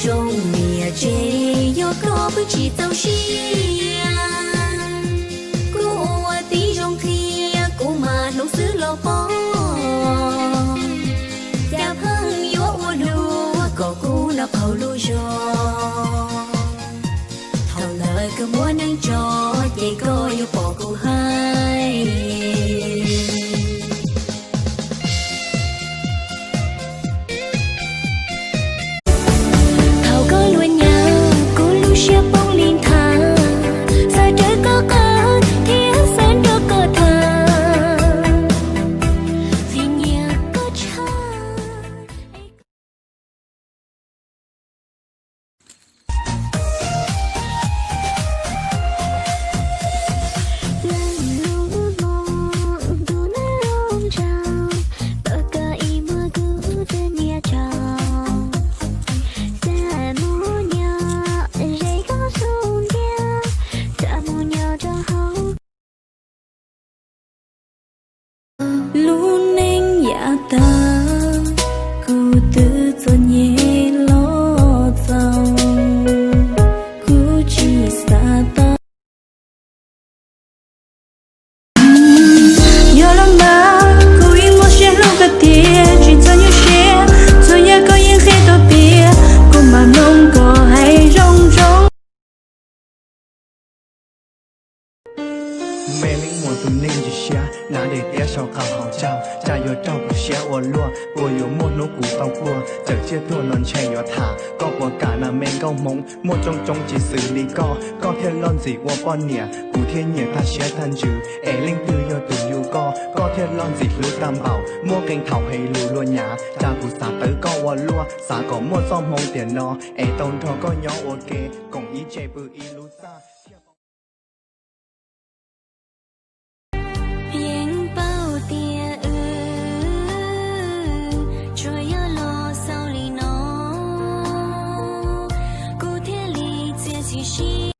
Zoo niam tsev yog koj pheej tsis txaus siab, kuv ua tib zoo qhia kuv mas hnov xwb los pom. Cas pheej yuav ua dua kom kuv noj qaug lub zog. Thaum ntawd kawg muab neej tso ces koj yuav pom kuv hais. Thaum koj luag nyav kuv lub siab poob li nthav, xav raws koj qab thiab xav nrog koj tham, vim nyiam koj tshaj. Lub neej yav tag kuv twb txom nyem los txaus, kuv tsis xav tau. Yog los mas kuv yeej muaj siab hlub koj tiag, tsis txhob nyuaj siab, txhua yam koj yeej qhia tau tiag, kuv mam mloog koj hais zoo zoo. Me leej muam tus neeg tsis siab, hnav daim tiab sau qab hauv caug, cas yuav raug kuv siab ua luaj, puas yuav muaj hnub kuv tau kuaj, txawm tsiaj tuag los ntshe yuav tham, koj puas kam na me nkauj hmoob, muaj coob coob tsis xws li koj, koj thiaj loj ntxim ua poj niam, kuv thiaj nyiam tag siab tag ntsws, es leej twg yog tus yug koj, koj thiaj loj ntxim hlub tag npaum, muaj qee thaum heev lus luag nyav, cas kuv xav tawv koj ua luaj, xav kom muaj txoj hmoo tiam no, es tau nrog koj nyob ua ke, koom ib tse pw ib lub txaj. Yeej paub tias wb tsuas yog los xaus li no, kuv thiaj li txiav txim siab.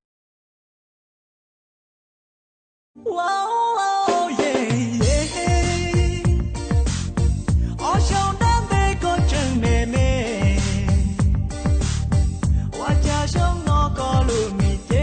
Ob xyoos dab ntev koj tseem me me, ua cas xyoo no koj lub me cev.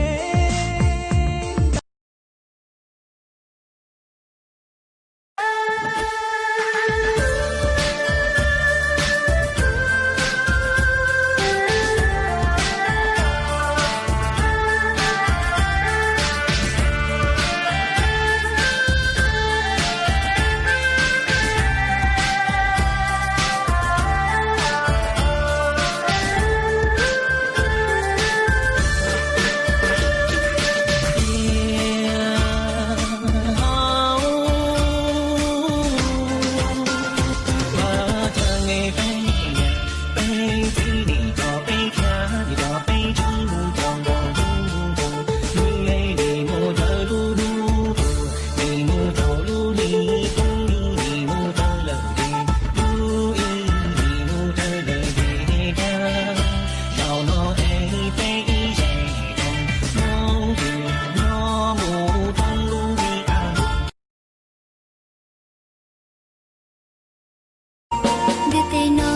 Ntiaj teb no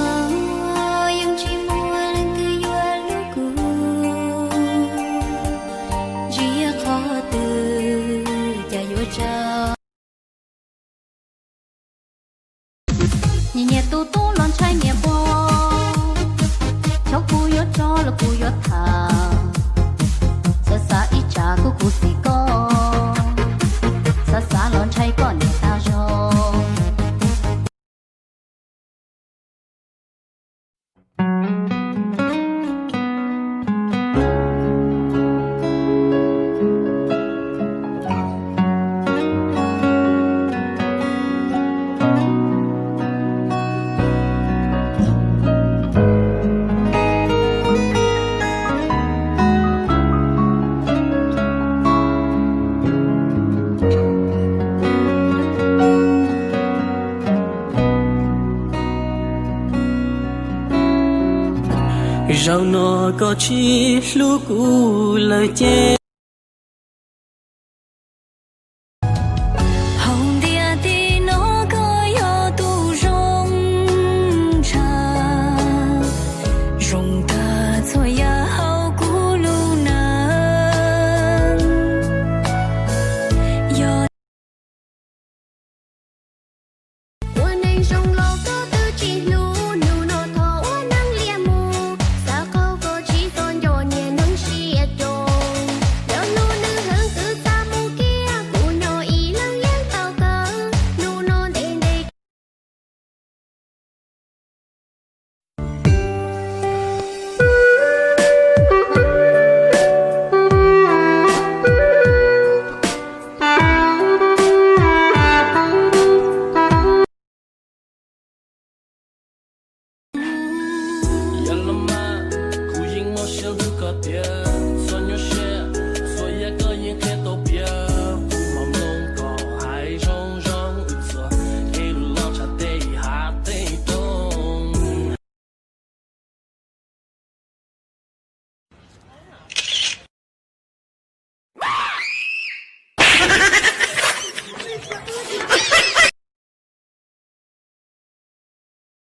yeej tsis muaj leej twg yuav hlub kuv, tsis yog qhov twg cas yuav tsa. Nyias nyias tus tub los ntshai nyias pog, xyov kuv yuav tso los kuv yuav tham. Xav xav ib tsam kuv khuv xim koj, xav xav los ntshai koj niam tag zog. Zaum no koj tsis hlub kuv lawm ces hauv ntiaj teb no koj yog tus zoo tshaj, zoo tag Xyoo ntug koj tias